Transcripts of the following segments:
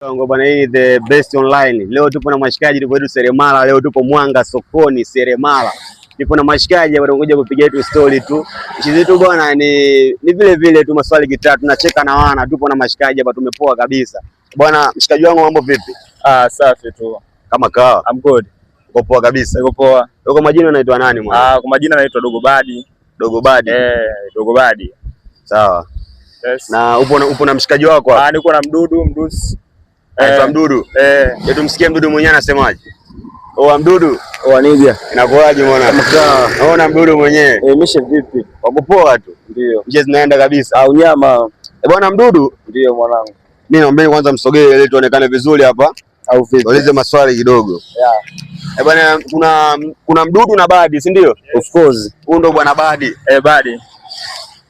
Wangu bwana, hii the best online. Leo tupo na mashikaji, tupo wetu Seremala, leo tupo Mwanga sokoni Seremala. Nipo na mashikaji hapa, tunakuja kupiga yetu story tu. Ishi zetu bwana ni vile vile tu maswali kitatu, tunacheka na wana, tupo na mashikaji hapa, tumepoa kabisa. Bwana mshikaji wangu, mambo vipi? Ah, safi tu. Kama kawa. I'm good. Uko poa kabisa. Niko poa. Uko majina unaitwa nani mwana? Ah, kwa majina naitwa Dogo Badi. Dogo Badi. Eh, Dogo Badi. Sawa. Yes. Na upo na mshikaji wako hapa? Ah, niko na Mdudu, Mdusi. Anaitwa Mdudu. Eh. Tumsikie Mdudu mwenyewe anasemaje. Oa Mdudu, Wanija. Inakuwaje mwana? Naona Mdudu mwenyewe. Eh, mishe vipi? Wako poa tu. Ndio. Nje zinaenda kabisa. Au nyama. Eh, bwana Mdudu, Ndio mwanangu. mimi naombeni kwanza msogee ili tuonekane vizuri hapa. Au vipi? Tuulize maswali kidogo. Yeah. Eh, bwana kuna Mdudu na Badi, si ndio? Of course. Huyu ndo bwana Badi. Eh, Badi.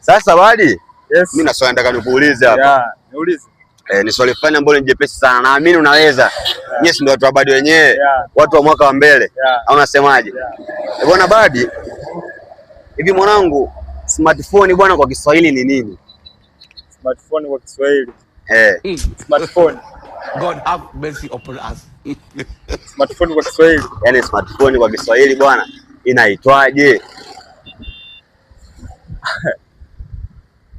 Sasa Badi, Yes. mimi na swali nataka nikuulize hapa. Yeah, niulize. Eh, ni swali fulani ambalo ni jepesi sana. Naamini unaweza. Yeah. Nyie si ndio watu wa Badi wenyewe. Yeah. Watu wa mwaka wa mbele. Yeah. Au unasemaje? Yeah. Eh, bwana Badi, hivi mwanangu, smartphone bwana kwa Kiswahili ni nini? Smartphone kwa Kiswahili. Eh, Smartphone. God have mercy upon us. Smartphone kwa Kiswahili. Yaani smartphone kwa Kiswahili bwana inaitwaje?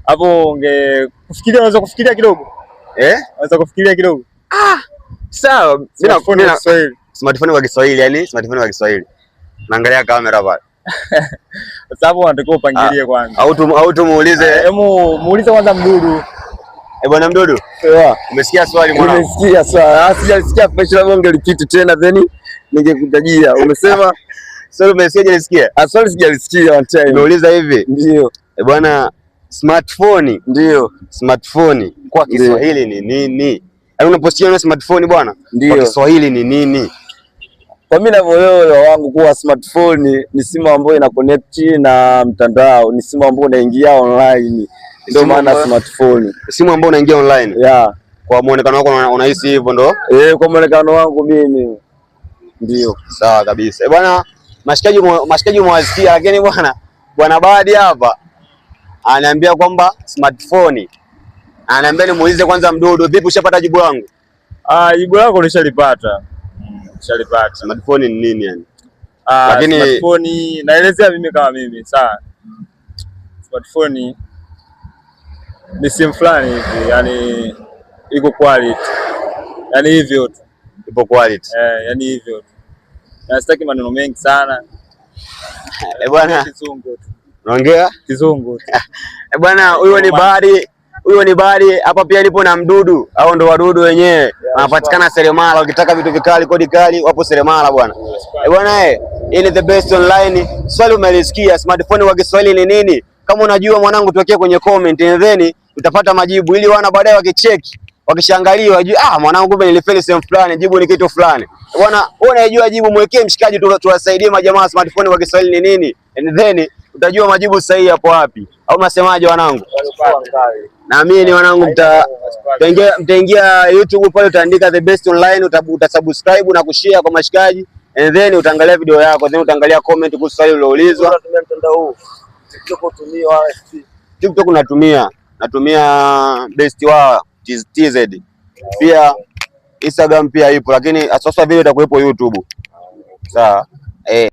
Hapo unge kufikiria, unaweza kufikiria kidogo. Eh? Unaweza kufikiria kidogo. Sawa, mimi Smartphone kwa Kiswahili. Smartphone kwa Kiswahili, yani smartphone kwa Kiswahili. Naangalia kamera pale. Sasa hapo unatakiwa upangilie kwanza. Au tumuulize. Hebu muulize kwanza Mdudu. Eh, bwana Mdudu, Yeah. umesikia swali mwanangu? Nimesikia swali. Ah, sijasikia fresh, labda ungerepeat tena then ningekutajia. Umesema Swali umesikia, nilisikia? Ah, swali sijalisikia one time. Nimeuliza hivi. Ndio. Eh, bwana smartphone, Ndio. smartphone kwa Ndio. Kiswahili ni nini? Yaani unaposikia na smartphone bwana, kwa Ndio. Kiswahili ni nini? Kwa mimi ninavyoelewa wangu kuwa smartphone ni simu ambayo ina connect na mtandao, ni simu ambayo unaingia online. Ndio Simu maana smartphone. Simu ambayo unaingia online. Yeah. Kwa muonekano wako unahisi hivyo ndo? Eh, kwa muonekano wangu mimi. Ndio. Sawa kabisa. Eh, bwana mashikaji mwasikia, lakini bwana Badi hapa ananiambia kwamba smartphone, ananiambia nimuulize kwanza Mdudu, vipi ushapata jibu langu? Ah, jibu lako nishalipata. Nishalipata. Smartphone ni nini yani? Ah, smartphone naelezea mimi kama mimi, sawa. Smartphone ni simu fulani hivi, yani iko quality. Yani hivyo tu. Ipo quality. Eh, yani hivyo tu. Na sitaki maneno mengi sana. Eh, bwana Kizungu tu. unaongea? Kizungu tu. Eh, bwana huyo ni Badi, huyo ni Badi. Hapa pia nipo na Mdudu, hao ndo wadudu wenyewe. Wanapatikana Seremala, ukitaka vitu vikali, kodi kali, wapo Seremala bwana. Eh, bwana eh, hii ni the best online. Swali umelisikia, smartphone kwa Kiswahili ni nini? Kama unajua mwanangu, tuwekee kwenye comment and then utapata majibu ili wana baadaye wakicheki, wakishangalia wajue, ah, mwanangu kumbe nilifeli sehemu fulani, jibu ni kitu fulani. Bwana, wewe unajua jibu, mwekee mshikaji tu, tuwasaidie majamaa smartphone kwa Kiswahili ni nini? And then utajua majibu sahihi hapo wapi. Au unasemaje wanangu? Naamini wanangu mtaingia YouTube pale utaandika the best online, utasubscribe na kushare kwa mashikaji and then utaangalia video yako, then utaangalia comment kuhusu swali liloulizwa. Unatumia mtandao huu? TikTok utumie wala FB? TikTok natumia best wa TZ. Pia Instagram pia ipo, lakini sasa vile itakuwepo YouTube. Sawa. Eh.